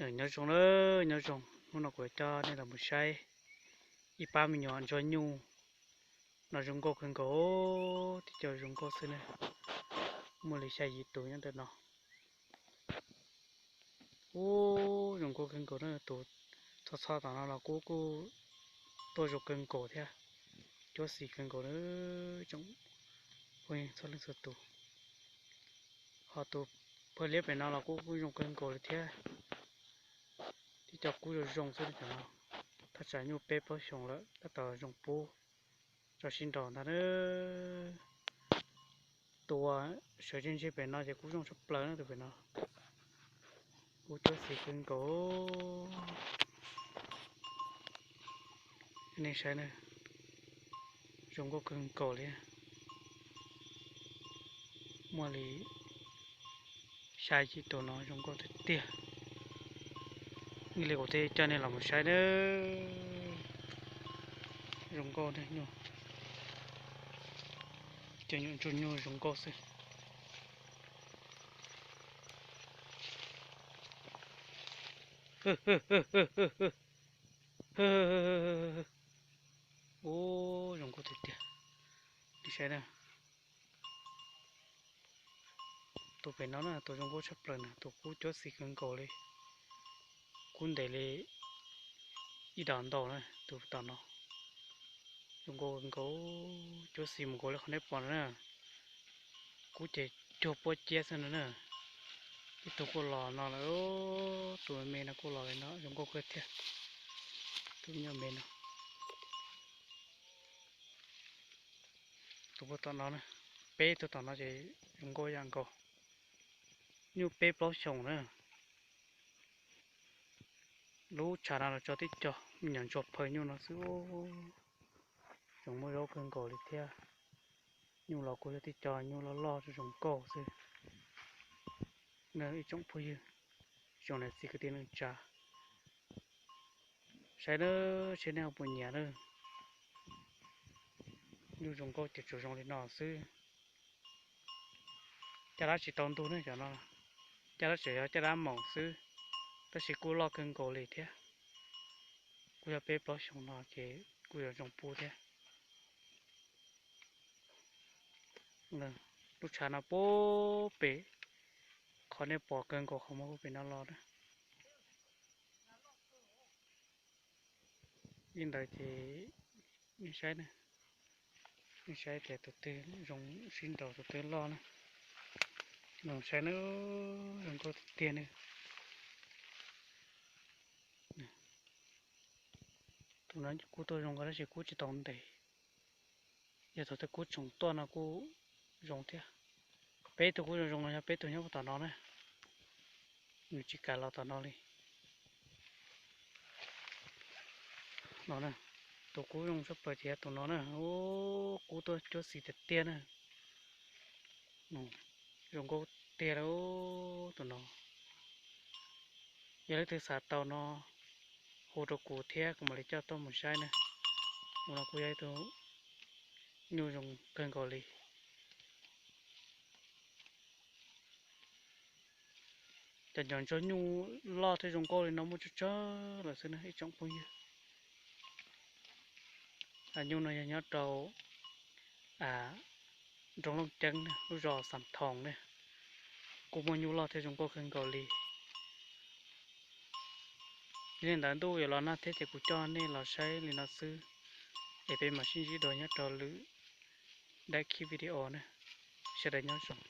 Nyob zoo na, nyob zoo, hnub no kuv coj nej los mus saib ib pab me nyuam ntsuag nyuj no zoo nkauj kawg nkaus, tib co zoo nkauj xwb na. Muaj li xya yim tus nyob ntawm no. Ub, zoo nkauj kawg nkaus na, tus txho txho tom no los kuj kuj tuaj zoo kawg nkaus thiab, cuab xis kawg nkaus na, tsoom phooj ywg txhua leej txhua tus. Ho tus phaj liab pem no los kuj kuj zoo kawg nkaus li thiab, tib co kub zoo zoo xwb no. Thaj tsam nyuj peb plaub xyoos lawm tab tom zoo pub tso sib nraus ntag na. Tus uas sawv ntseg ntseg pem no ces kub zoo tshaj plaws na, tus pem no kub cuab xis kawg nkaus. Nej saib na, zoo nkauj kawg nkaus li. Muaj li xya yim tus no zoo nkauj tiag tiag. Ib li kuv thiaj coj nej los mus saib na. Zoo nkauj tiag nyuj, cov nyuam ntsuag nyuj zoo nkauj xwb. Ub, zoo nkauj tiag tiag. Nej saib na, tus pem no na tus zoo nkauj tshaj plaws na, tus kub cuab xis kawg nkaus li. Kub ntev li ib dos ntau na, tus tom no zoo nkauj kawg nkaus, cuab xis mus nkaus li qhov nej pom no na. Kub ces cuag puab ciab xwb no na. Ib tug kuj los no lawm, tus me me no kuj los li no zoo nkauj kawg thiab. Tus me nyuam me no, tus puag tom no na, peb tug tom no ces zoo nkauj yam nkaus, nyuj peb plaub xyoos na. Lub tshav no los tso tib co me nyuam ntsuag phaws nyuj no xwb, tseem muaj zaub kawg nkaus li thiab. Nyuj los kuj yog tib co nyuj loj loj zoo nkauj xwb. Ib tsoom phooj ywg, tsoom niam txiv kwv tij neej tsa, saib na, seb nej ho puas nyiam na. Nyuj zoo nkauj ces tsuas zoo li no xwb. Caj dab tsis tau ntug ne cov no, caj dab tseem yog caj dab maum xwb, tab sis kuj loj kawg nkaus li thiab. Kuj yog peb plaub xyoos no ces kuj yuav zoo pub thiab. Lub tshav no puag pem, qhov nej pom kawg nkaus qhov muag puag pem no los na. Li ntawd ces nej saib na, nej saib tias tus twg zoo sib nraus tus twg loj na. Los saib na, zoo nkauj tiag tiag na. Tus no kuj tuaj zoo nkauj tab sis kuj tsis tau ntev. Yog thaum twg kub tsoom tuaj no kuj zoo thiab. Peb tug kub zoo zoo no yog peb tug nyob tom no na, nws tsis kam los tom no li. No, tus kub zoo tshaj plaws ces yog tus no na, kub tuaj cuab xis tiag tiag na. Zoo nkauj tiag li tus no. Yog leej twg xav tau no hu rau kuv thiab kuv mam li coj tuaj mus saib na. Tus no kuj yog ib tug nyuj zoo kawg nkaus li. Cov cov ntsuag nyuj loj thiab zoo nkauj li no muaj tsawg tsawg lawm xwb na ib tsoom phooj ywg. Nyuj no yog nyob rau nroog Looj Ceeb na, lub zos Xam Thoos na, kuj muaj nyuj loj thiab zoo nkauj kawg nkaus li. Yog li ntawd ntuj yuav los nag thiab ces kuv coj nej los saib li no xwb, es peb mam sib ntsib dua nyob rau lwm daim clip video na. Sawv daws nyob zoo.